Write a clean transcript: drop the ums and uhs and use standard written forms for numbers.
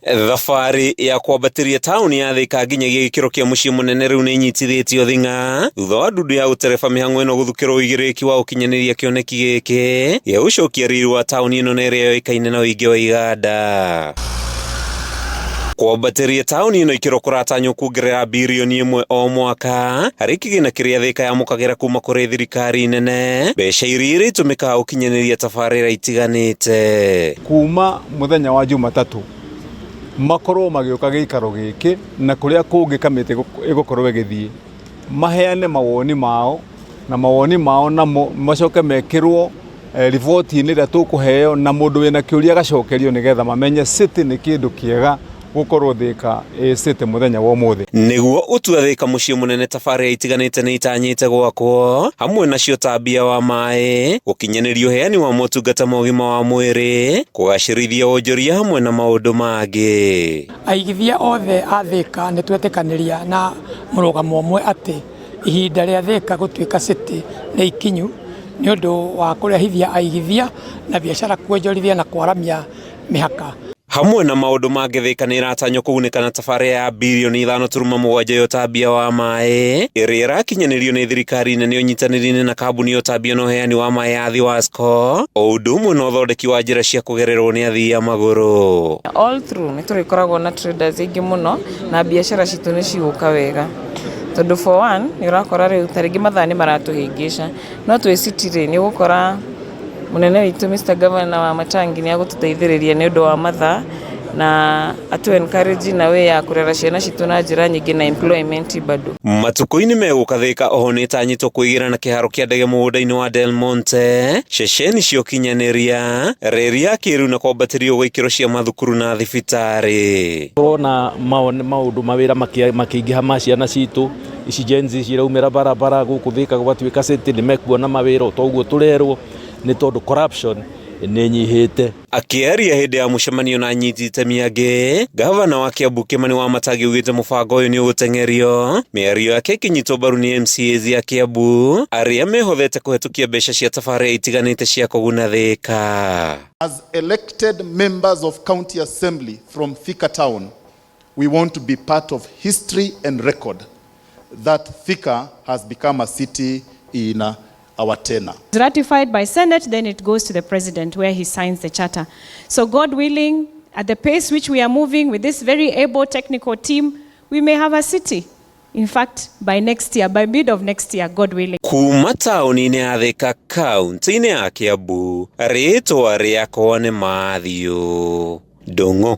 Thabarĩ ya kwambatĩria taũni ya Thika nginyagia gĩkĩro kĩa mũciĩ mũnene rĩu nĩ ĩnyitithĩtio thing'a thutha wa ndundu ya gũtereba mĩhang'o ĩno gũthukĩrwo ũigĩrĩrĩki wa gũkinyanĩria kĩoneki gĩkĩ gĩa gũcokia riri wa taũni ĩno na ĩrĩa yoĩkaine na ũingĩ wa iganda. Kwambatĩria taũni ĩno ikĩro kũratanywo kuongerera birioni 1 o mwaka harĩ kĩgĩna kĩrĩa Thika yamũkagĩra kuma kũrĩ thirikari nene, mbeca iria irĩtũmĩkaga gũkinyanĩria tabarĩra itiganĩte. Kuma mũthenya wa Jumatatũ makorwo magĩũka gĩikaro gĩkĩ na kũrĩa kũngĩ kamĩtĩ ĩgũkorwo ĩgĩthiĩ, maheane mawoni mao na mawoni mao namo macoke mekĩrwo riboti-inĩ ĩrĩa tũkũheo na mũndũ wĩna kĩũria agacokerio nĩgetha mamenye city nĩ kĩndũ kĩega gũkorwo Thika ĩ city mũthenya wa ũmũthĩ. Nĩguo gũtua Thika mũciĩ mũnene, tabarĩra itiganĩte nĩ itanyĩte gwakwo, hamwe nacio ũtambia wa maĩ, gũkinyanĩria ũheani wa motungata ma ũgima wa mwĩrĩ, kũgacĩrithia wonjoria hamwe na maũndũ mangĩ. Aigithia othe a Thika nĩ twetĩkanĩria na mũrũgamo ũmwe atĩ ihinda rĩa Thika gũtuĩka city nĩ ikinyu nĩ ũndũ wa kũrehithia aigithia na biacara, kuonjorithia na kwaramia mĩhaka. Hamwe na maũndũ mangĩ, Thika nĩ ĩratanywo kũgunĩka na tabarĩra ya birioni 5.7 ya ũtambia wa maĩ ĩrĩa ĩrakinyanĩrio nĩ thirikari nene ũnyitanĩri-inĩ na kambuni ya ũtambia na ũheani wa maĩ ya Thiwasco, o ũndũ ũmwe na ũthondeki wa njĩra cia kũgererwo nĩ athii a magũrũ. All through nĩ tũrĩkoragwo na traders aingĩ mũno na biacara citũ nĩ cigũka wega, tondũ for one nĩ ũrakora rĩu ta rĩngĩ mathaa nĩ maratũhĩngĩca, no twĩ city rĩ, nĩ ũgũkora mũnene witũ Mr Governor wa Matangi nĩ agũtũteithĩrĩria nĩ ũndũ wa mathaa na atũ encourage na way ya kũrera ciana citũ na njĩra nyingĩ na employment bado. Matukũ-inĩ megũka, Thika oho nĩ ĩtanyĩtwo kwĩgĩra na kĩharo kĩa ndege mũgũnda-inĩ wa Del Monte, ceceni cia ũkinyanĩria, reri ya kĩrĩu na kwambatĩrio gwa ikĩro cia mathukuru na thibitarĩ. Tũrona maũndũ mawĩra makĩingĩha ma ciana citũ ici Gen Z ciraumĩra barabara gũkũ Thika gwatuĩka city, nĩ mekuona mawĩra o toguo tũrerwo, nĩ tondũ corruption nĩ nyihĩte. Akĩaria hĩndĩ ya mũcemanio na anyiti itemi angĩ, gavana wa Kiambu Kimani Wamatangi augĩte mũbango ũyũ nĩ ũgũteng'erio. Mĩario yake ĩkĩnyitwo mbaru nĩ MCAs ya Kiambu arĩa mehothete kũhetũkia mbeca cia tabarĩra itiganĩte cia kũguna Thika. As elected members of County Assembly from Thika Town, we want to be part of history and record that Thika has become a city in our tenure. Ratified by Senate, then it goes to the president where he signs the charter. So God willing, at the pace which we are moving with this very able technical team, we may have a city. In fact, by next year, by mid of next year, God willing. Kuma taũni-inĩ ya Thika, kaunti-inĩ ya Kiambu, rĩtwa rĩakwa nĩ Matthew Ndung'u.